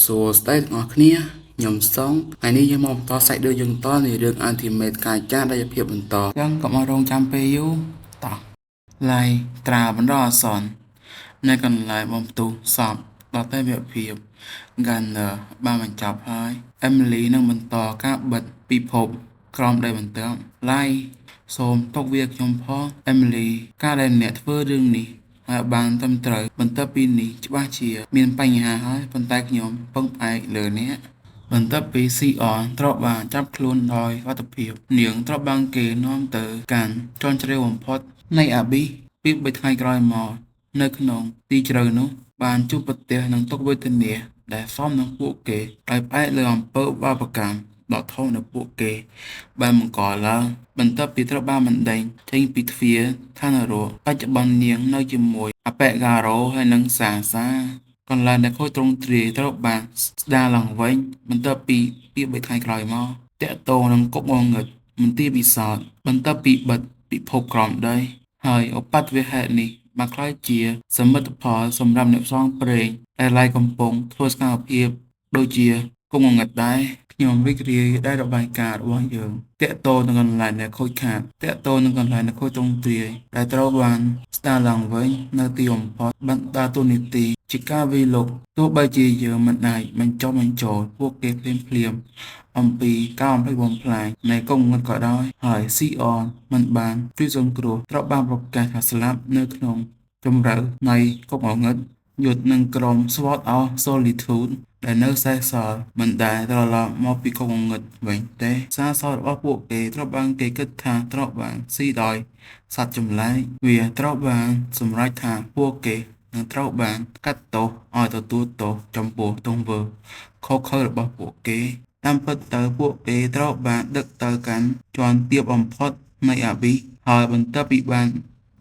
សួស្តីទាំងអស់គ្នាខ្ញុំសុងថ្ងៃនេះយើងមកបន្តសាច់រឿងយើងតនៃរឿង Ultimate ការចាស់ដែលភាពបន្តអញ្ចឹងកុំឲ្យរងចាំពេលយូរតោះឡៃត្រាបណ្ដោះអាសន្ននៅកន្លែងបំផ្ទុះសពដល់ទេវភាព Gunner បានបញ្ចប់ហើយ Emily នឹងបន្តការបិទពិភពក្រោមដីបន្ទាប់ឡៃសូមទុកវាខ្ញុំផង Emily ការដែលអ្នកធ្វើរឿងនេះហើយបានត្រឹមត្រូវបន្ទាប់ពីនេះច្បាស់ជាមានបញ្ហាហើយប៉ុន្តែខ្ញុំពឹងផ្អែកលើអ្នកបន្ទាប់ពីស៊ីអនត្រូវបានចាប់ខ្លួនដោយសុវត្ថិភាពនាងត្រូវបានគេនាំទៅកាន់ជាន់ជ្រៅបំផុតនៃអាប៊ីសពី3ថ្ងៃក្រោយមកនៅក្នុងទីជ្រៅនោះបានជួបប្រទះនឹងទុក្ខវេទនាដែលសមនឹងពួកគេដោយផ្អែកលើអំពើបាបកម្មដ៏ធំដែលពួកគេបានបង្កឡើងបន្ទាប់ពីត្រូវបានបណ្ដេញចេញពីទ្វារឋាននរកបច្ចុប្បន្ននាងនៅជាមួយអាប៉េហ្ការ៉ូហើយនិងសាសាកន្លែងដែលខូចទ្រង់ទ្រាយត្រូវបានស្ដារឡើងវិញបន្ទាប់ពីពី3ថ្ងៃក្រោយមកតាក់ទងនឹងគុកងងឹតមន្ទីរពិសោធន៍បន្ទាប់ពីបិទពិភពក្រោមដីហើយឧបទ្ទវហេតុនេះបានក្លាយជាសមិទ្ធផលសម្រាប់អ្នកផ្សងព្រេងដែលឡៃកំពុងធ្វើសកម្មភាពដូចជាគុកងងឹតដែរខ្ញុំរីករាយដែលរបាយការណ៍របស់យើងតាក់ទងនឹងកន្លែងដែលខូចខាតតាក់ទងនឹងកន្លែងដែលខូចទ្រង់ទ្រាយដែលត្រូវបានស្ដារឡើងវិញនៅទីបំផុតបានដើរតួនាទីជាការវាយលុកទោះបីជាយើងមិនអាចបញ្ចុះបញ្ចូលពួកគេភ្លាមៗអំពីការបំផ្លិចបំផ្លាញនៃកុងងឹតក៏ដោយហើយស៊ីអនមិនបានជួយសង្គ្រោះត្រូវបានប្រកាសថាស្លាប់នៅក្នុងជម្រៅនៃគុកងងឹតយុទ្ធនឹងក្រុម Sword of Solitude ដែលនៅសេសសល់មិនដែលត្រឡប់មកពីគុកងងឹតវិញទេសារសពរបស់ពួកគេត្រូវបានគេគិតថាត្រូវបានស៊ីដោយសត្វចម្លែកវាត្រូវបានសម្រេចថាពួកគេនឹងត្រូវបានកាត់ទោសឲ្យទទួលទោសចំពោះទង្វើឃោរឃៅរបស់ពួកគេតាមពិតទៅពួកគេត្រូវបានដឹកទៅកាន់ជាន់ទាបបំផុតនៃអាប៊ីសហើយបន្ទាប់ពីបាន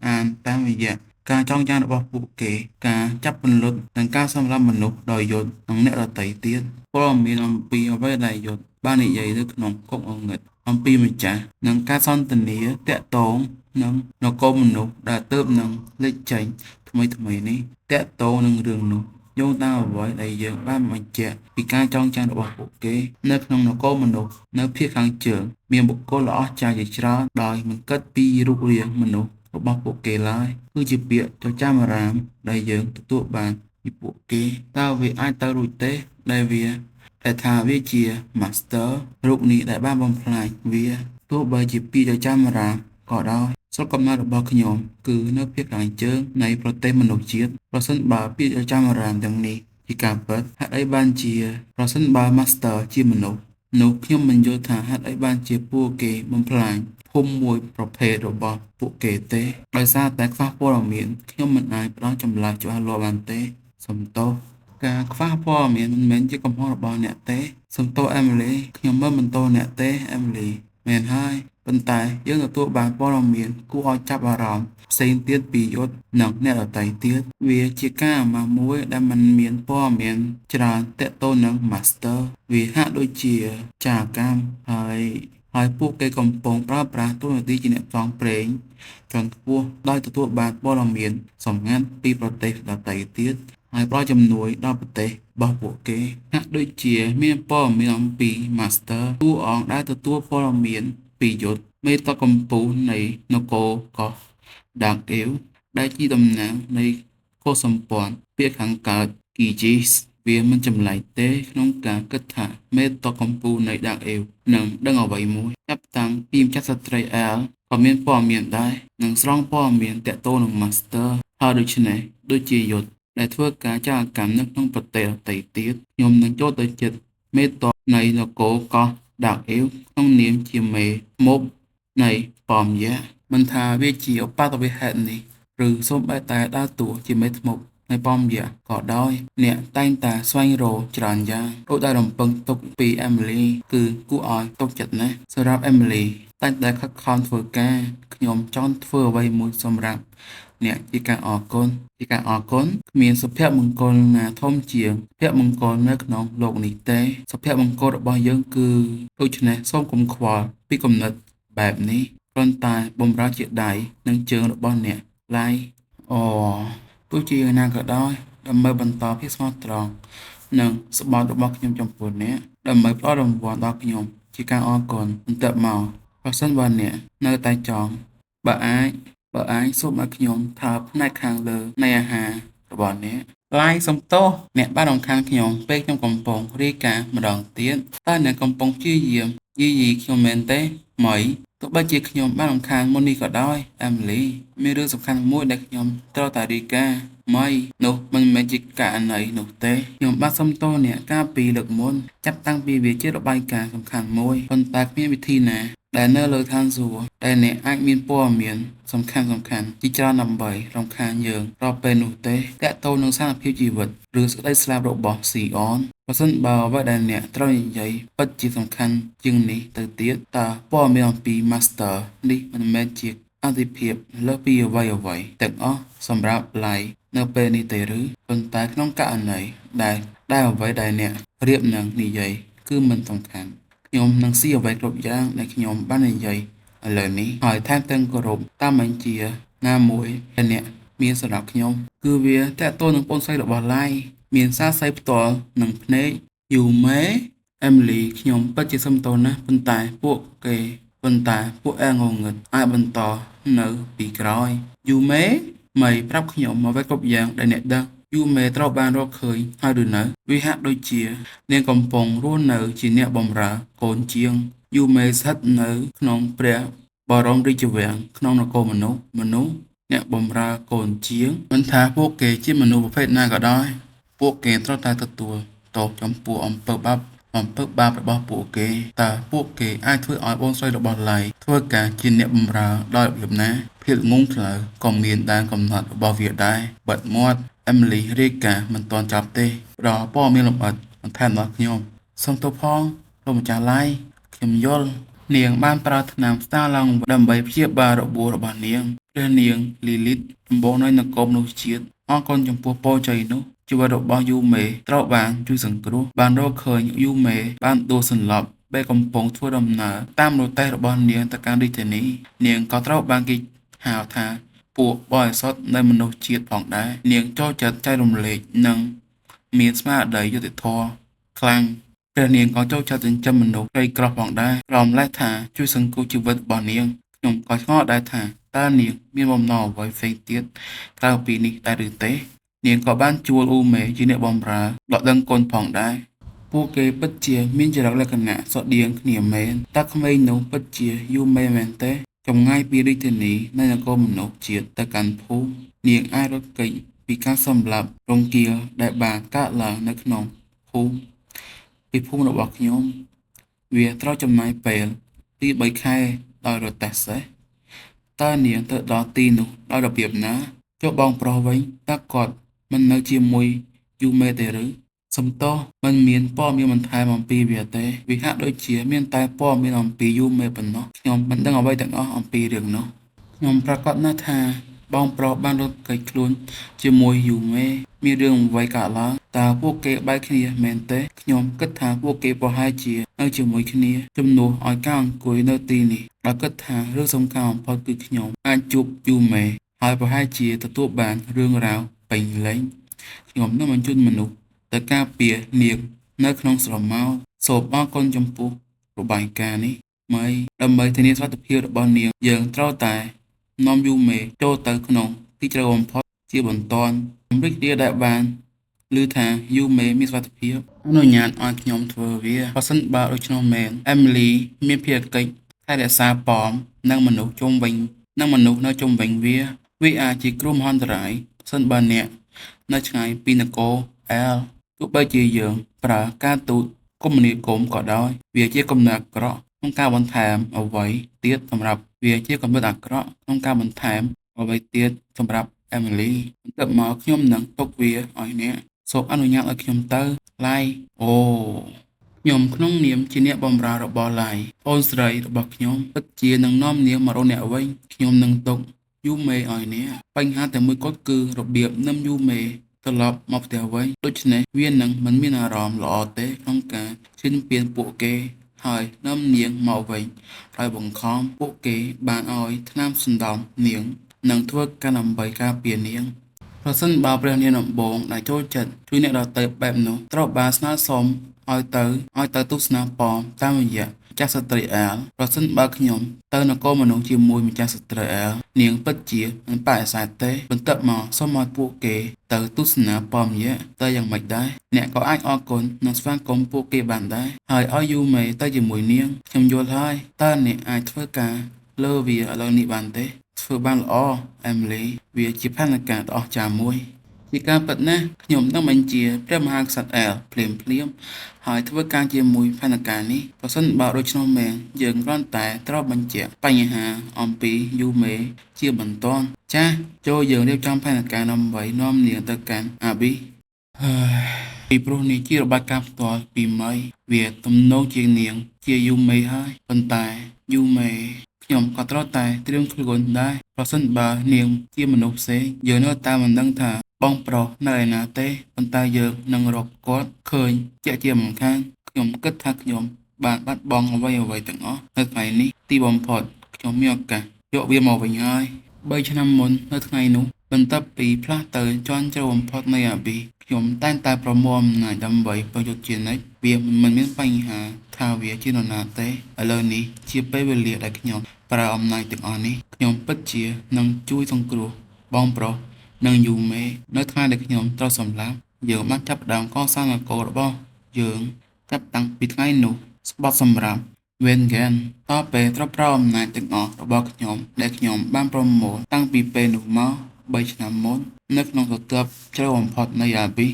អានតាមរយៈការចងចាំរបស់ពួកគេការចាប់ពន្លត់និងការសម្លាប់មនុស្សដោយយុទ្ធនិងអ្នកដទៃទៀតព័ត៌មានអំពីអ្វីដែលយុទ្ធបាននិយាយនៅក្នុងគុកងងឹតអំពីម្ចាស់និងការសន្ទនាតាក់ទងនឹងនគរមនុស្សដែលទើបនឹងលេចចេញថ្មីៗនេះតាក់ទងនឹងរឿងនោះយោងតាមអ្វីដែលយើងបានបញ្ជាក់ពីការចងចាំរបស់ពួកគេនៅក្នុងនគរមនុស្សនៅភាគខាងជើងមានបុគ្គលដ៏អស្ចារ្យជាច្រើនដោយមិនគិតពីរូបរាងមនុស្សរបស់ពួកគេឡើយគឺជាពាក្យចចាមអារាមដែលយើងទទួលបានពីពួកគេតើវាអាចទៅរួចទេដែលវាដែលថាវាជា Master រូបនេះដែលបានបំផ្លាញវាទោះបីជាពាក្យចចាមអារាមក៏ដោយស្រុកកំណើតរបស់ខ្ញុំគឺនៅភាគខាងជើងនៃប្រទេសមនុស្សជាតិប្រសិនបើពាក្យចចាមអារាមទាំងនេះជាការពិតហេតុអីបានជាប្រសិនបើ Master ជាមនុស្សនោះខ្ញុំមិនយល់ថាហេតុអីបានជាពួកគេបំផ្លាញភូមិមួយប្រភេទរបស់ពួកគេទេដោយសារតែខ្វះព័ត៌មានខ្ញុំមិនអាចផ្ដល់ចម្លើយច្បាស់លាស់បានទេសំទោសការខ្វះព័ត៌មានមិនមែនជាកំហុសរបស់អ្នកទេសំទោស Emily ខ្ញុំមិនបន្ទោសអ្នកទេ Emily មែនហើយប៉ុន្តែយើងទទួលបានព័ត៌មានគួរឲ្យចាប់អារម្មណ៍ផ្សេងទៀតពីយុទ្ធនិងអ្នកដទៃទៀតវាជាការអាម៉ាស់មួយដែលមិនមានព័ត៌មានច្រើនទាក់ទងនឹង Master វាហាក់ដូចជាចារកម្មហើយពួកគេកំពុងប្រើប្រាស់តួនាទីជាអ្នកផ្សងព្រេងជាន់ខ្ពស់ដោយទទួលបានព័ត៌មានសម្ងាត់ពីប្រទេសដទៃទៀតហើយផ្ដល់ជំនួយដល់ប្រទេសរបស់ពួកគេហាក់ដូចជាមានព័ត៌មានអំពី Master តួអង្គដែលទទួលព័ត៌មានពីយុទ្ធមេតបកម្ពូលនៃនគរកោះ Dark Eve ដែលជាតំណាងនៃកុលសម្ព័ន្ធភាគខាងកើតគីជីសវាមិនចម្លែកទេក្នុងការគិតថាមេតបកម្ពូលនៃ Dark Eve នឹងដឹងអ្វីមួយចាប់តាំងពីម្ចាស់ស្ត្រីអែលក៏មានព័ត៌មានដែរនិងស្រង់ព័ត៌មានទាក់ទងនឹង Master ហើយដូច្នេះដូចជាយុទ្ធដែលធ្វើការចារកម្មនៅក្នុងប្រទេសដទៃទៀតខ្ញុំនឹងចូលទៅជិតមេតបនៃនគរកោះ Dark Eve ក្នុងនាមជាមេមុបនៃប៉មយៈមិនថាវាជាឧបទ្ទវហេតុនេះឬសូម្បីតែដើរតួជាមេធ្មប់នៃប៉មយៈក៏ដោយអ្នកតែងតែស្វែងរកច្រើនយ៉ាងដូចដែលរំពឹងទុកពី Emily គឺគួរឲ្យទុកចិត្តណាស់សម្រាប់ Emily តែងតែខិតខំធ្វើការខ្ញុំចង់ធ្វើអ្វីមួយសម្រាប់អ្នកជាការអរគុណជាការអរគុណគ្មានសុភមង្គលណាធំជាងសុភមង្គលនៅក្នុងលោកនេះទេសុភមង្គលរបស់យើងគឺដូច្នេះសូមកុំខ្វល់ពីគំនិតបែបនេះគ្រាន់តែបំរើជាដៃនិងជើងរបស់អ្នកឡើយអូទោះជាយ៉ាងណាក៏ដោយដើម្បីបន្តភាពស្មោះត្រង់ និងស្បថរបស់ខ្ញុំចំពោះអ្នក ដើម្បីផ្ដល់រង្វាន់ដល់ខ្ញុំជាការអរគុណបន្ទាប់មកប្រសិនបើអ្នកនៅតែចង់បើអាចបើអាចសូមឲ្យខ្ញុំថើបផ្នែកខាងលើនៃអាហាររបស់អ្នកឡាយសុំទោសអ្នកបានរំខានខ្ញុំពេលខ្ញុំកំពុងរាយការណ៍ម្ដងទៀតតើអ្នកកំពុងព្យាយាមយាយីខ្ញុំមែនទេម៉ីទោះបីជាខ្ញុំបានរំខានមុននេះក៏ដោយអេមីលីមានរឿងសំខាន់មួយដែលខ្ញុំត្រូវតែរាយការណ៍ម៉ីនោះមិនមែនជាករណីនោះទេខ្ញុំបានសុំទោសអ្នកកាលពីលើកមុនចាប់តាំងពីវាជារបាយការណ៍សំខាន់មួយប៉ុន្តែគ្មានវិធីណាដែលនៅលើឋានសួគ៌ដែលអ្នកអាចមានព័ត៌មានសំខាន់ៗជាច្រើនដើម្បីរំខានយើងរាល់ពេលនោះទេទាក់ទងនឹងស្ថានភាពជីវិតឬសេចក្តីស្លាប់របស់ស៊ីអនប្រសិនបើអ្វីដែលអ្នកត្រូវនិយាយពិតជាសំខាន់ជាងនេះទៅទៀតតើព័ត៌មានអំពី Master នេះមិនមែនជាអាទិភាពលើសពីអ្វីៗទាំងអស់សម្រាប់ឡៃនៅពេលនេះទេឬប៉ុន្តែក្នុងករណីដែលអ្វីដែលអ្នករៀបនឹងនិយាយគឺមិនសំខាន់ខ្ញុំនឹងស៊ីអ្វីគ្រប់យ៉ាងដែលខ្ញុំបាននិយាយឥឡូវនេះហើយថែមទាំងគោរពតាមបញ្ជាណាមួយដែលអ្នកមានសម្រាប់ខ្ញុំគឺវាទាក់ទងនឹងប្អូនស្រីរបស់ឡៃមានសារស័យផ្ទាល់នឹងភ្នែកយូមេអេមីលីខ្ញុំពិតជាសុំទោសណាស់ប៉ុន្តែពួកអែងងឹតអាចបន្តនៅពីក្រោយយូមេមីប្រាប់ខ្ញុំអ្វីគ្រប់យ៉ាងដែលអ្នកដឹងយូមេត្រូវបានរកឃើញហើយឬនៅវាហាក់ដូចជានាងកំពុងរស់នៅជាអ្នកបម្រើកូនជាងយូមេស្ថិតនៅក្នុងព្រះបរមរាជវាំងក្នុងនគរមនុស្សអ្នកបម្រើកូនជាងមិនថាពួកគេជាមនុស្សប្រភេទណាក៏ដោយពួកគេត្រូវតែទទួលទោសចំពោះអំពើបាបរបស់ពួកគេតើពួកគេអាចធ្វើឲ្យបងស្រីរបស់ឡៃធ្វើការជាអ្នកបម្រើដោយរបៀបណាភាពងងឆ្លើក៏មានដែនកំណត់របស់វាដែរបិទមាត់អេមីលីរាយការណ៍មិនទាន់ចប់ទេផ្ដល់ព័ត៌មានលម្អិតបន្ថែមដល់ខ្ញុំសូមទោសផងលោកម្ចាស់ឡៃខ្ញុំយល់នាងបានប្រើថ្នាំស្ដារឡើងដើម្បីព្យាបាលរបួសរបស់នាងព្រះនាងលីលីតដំបូងនៃនគរមនុស្សជាតិអរគុណចំពោះពរជ័យនោះជីវិតរបស់យូមេត្រូវបានជួយសង្គ្រោះបានរកឃើញយូមេបានដួលសន្លប់ពេលកំពុងធ្វើដំណើរតាមរទេះរបស់នាងទៅកាន់រាជធានីនាងក៏ត្រូវបានគេហៅថាពួកបរិសុទ្ធនៃមនុស្សជាតិផងដែរនាងចូលចិត្តចែករំលែកនិងមានស្មារតីយុត្តិធម៌ខ្លាំងព្រះនាងក៏ចូលចិត្តចិញ្ចឹមមនុស្សក្រីក្រផងដែរក្រោមលេសថាជួយសង្គ្រោះជីវិតរបស់នាងខ្ញុំក៏ឆ្ងល់ដែរថាតើនាងមានបំណងអ្វីផ្សេងទៀតក្រៅពីនេះដែរឬទេនាងក៏បានជួលអ៊ូមេជាអ្នកបម្រើដ៏ដឹងគុណផងដែរពួកគេពិតជាមានចរិតលក្ខណៈស្រដៀងគ្នាមែនតើក្មេងនោះពិតជាយូមេមែនទេចម្ងាយពីរាជធានីនៃនគរមនុស្សជាតិទៅកាន់ភូមិនាងអាចរត់គេចពីការសម្លាប់រង្គាលដែលបានកើតឡើងនៅក្នុងភូមិពីភូមិរបស់ខ្ញុំវាត្រូវចំណាយពេលពី3ខែដោយរទេះសេះតើនាងទៅដល់ទីនោះដោយរបៀបណាចុះបងប្រុសវិញតើគាត់មិននៅជាមួយយូមេទេឬសំទោសមិនមានព័ត៌មានបន្ថែមអំពីវាទេវាហាក់ដូចជាមានតែព័ត៌មានអំពីយូមេប៉ុណ្ណោះខ្ញុំមិនដឹងអ្វីទាំងអស់អំពីរឿងនោះខ្ញុំប្រាកដណាស់ថាបងប្រុសបានរត់គេចខ្លួនជាមួយយូមេមានរឿងអ្វីកើតឡើងតើពួកគេបែកគ្នាមែនទេខ្ញុំគិតថាពួកគេប្រហែលជានៅជាមួយគ្នាជំនួសឲ្យការអង្គុយនៅទីនេះដោយគិតថារឿងសំខាន់បំផុតគឺខ្ញុំអាចជួបយូមេហើយប្រហែលជាទទួលបានរឿងរ៉ាវពេញលេញខ្ញុំនឹងបញ្ជូនមនុស្សទៅការពារនាងនៅក្នុងស្រមោលសូមអរគុណចំពោះរបាយការណ៍នេះម៉ីដើម្បីធានាសុវត្ថិភាពរបស់នាងយើងត្រូវតែនាំយូមេចូលទៅក្នុងទីជ្រៅបំផុតជាបន្ទាន់ខ្ញុំរីករាយដែលបានឮថាយូមេមានសុវត្ថិភាពអនុញ្ញាតឲ្យខ្ញុំធ្វើវាប្រសិនបើដូច្នោះមែនអេមីលីមានភារកិច្ចថែរក្សាប៉មនិងមនុស្សជុំវិញនិងមនុស្សនៅជុំវិញវាអាចជាគ្រោះមហន្តរាយប្រសិនបើអ្នកនៅឆ្ងាយពីនគរអែលទោះបីជាយើងប្រើការទូតគមនាគមន៍ក៏ដោយវាជាគំនិតអាក្រក់ក្នុងការបន្ថែមអ្វីទៀតសម្រាប់វាជាគំនិតអាក្រក់ក្នុងការបន្ថែមអ្វីទៀតសម្រាប់អេមីលីបន្ទាប់មកខ្ញុំនឹងទុកវាឲ្យអ្នកសូមអនុញ្ញាតឲ្យខ្ញុំទៅឡៃអូខ្ញុំក្នុងនាមជាអ្នកបម្រើរបស់ឡៃប្អូនស្រីរបស់ខ្ញុំពិតជានឹងនាំនាងមករកអ្នកវិញខ្ញុំនឹងទុកយូមេឲ្យអ្នកបញ្ហាតែមួយគត់គឺរបៀបនឹមយូមេត្រឡប់មកផ្ទះវិញដូច្នេះវានឹងមិនមានអារម្មណ៍ល្អទេក្នុងការឈ្លានពានពួកគេហើយនាំនាងមកវិញដោយបង្ខំពួកគេបានឲ្យថ្នាំសណ្ដំនាងនិងធ្វើការដើម្បីការពារនាងប្រ ប្រសិនបើព្រះនាងដំបូងដែលចូលចិត្តជួយអ្នកដទៃបែបនោះត្រូវបានស្នើសុំឲ្យទៅឲ្យទៅទស្សនាប៉មតាមរយៈម្ចាស់ស្ត្រីអែលប្រសិនបើខ្ញុំទៅនគរមនុស្សជាមួយម្ចាស់ស្ត្រីអែលនាងពិតជាមិនបដិសេធទេបន្ទាប់មកសូមឲ្យពួកគេទៅទស្សនាប៉មយៈទៅយ៉ាងម៉េចដែរអ្នកក៏អាចអរគុណនិងស្វាគមន៍ពួកគេបានដែរហើយឲ្យយូមេទៅជាមួយនាងខ្ញុំយល់ហើយតើអ្នកអាចធ្វើការលើវាឥឡូវនេះបានទេធ្វើបានល្អអេមីលីវាជាផែនការដ៏អស្ចារ្យមួយជាការពិតណាស់ខ្ញុំនឹងបញ្ជាព្រះមហាក្សត្រអែលភ្លាមភ្លាមហើយធ្វើការជាមួយផែនការនេះប្រសិនបើដូច្នោះមែនយើងគ្រាន់តែត្រូវបញ្ជាក់បញ្ហាអំពីយូមេជាបន្ទាន់ចាសចូលយើងរៀបចំផែនការដើម្បីនាំនាងទៅកាន់អាប៊ីហើយពីព្រោះនេះជារបាយការណ៍ផ្ទាល់ពីមីវាទំនងជានាងជាយូមេហើយប៉ុន្តែយូមេខ្ញុំក៏ត្រូវតែត្រៀមខ្លួនដែរប្រសិនបើនាងជាមនុស្សផ្សេងយើងនៅតែមិនដឹងថាបងប្រុសនៅឯណាទេប៉ុន្តែយើងនឹងរកគាត់ឃើញជាក់ជាមិនខានខ្ញុំគិតថាខ្ញុំបានបាត់បង់អ្វីៗទាំងអស់នៅថ្ងៃនេះទីបំផុតខ្ញុំមានឱកាសយកវាមកវិញហើយ3ឆ្នាំមុននៅថ្ងៃនោះបន្ទាប់ពីផ្លាស់ទៅជាន់ជ្រៅបំផុតនៃអាប៊ីខ្ញុំតែងតែប្រមូលអំណាចដើម្បីប្រយុទ្ធជានិច្ចវាមិនមានបញ្ហាថាវាជានរណាទេឥឡូវនេះជាពេលវេលាដែលខ្ញុំប្រើអំណាចទាំងអស់នេះខ្ញុំពិតជានឹងជួយសង្គ្រោះបងប្រុសនិងយូមេនៅថ្ងៃដែលខ្ញុំត្រូវសម្លាប់យើងបានចាប់ផ្ដើមកសាងនគររបស់យើងចាប់តាំងពីថ្ងៃនោះស្បត់សម្រាប់វេនហ្គេនតពេលត្រូវប្រើអំណាចទាំងអស់របស់ខ្ញុំដែលខ្ញុំបានប្រមូលតាំងពីពេលនោះមក3ឆ្នាំមុននៅក្នុងស្រទាប់ជ្រៅបំផុតនៃអាប៊ី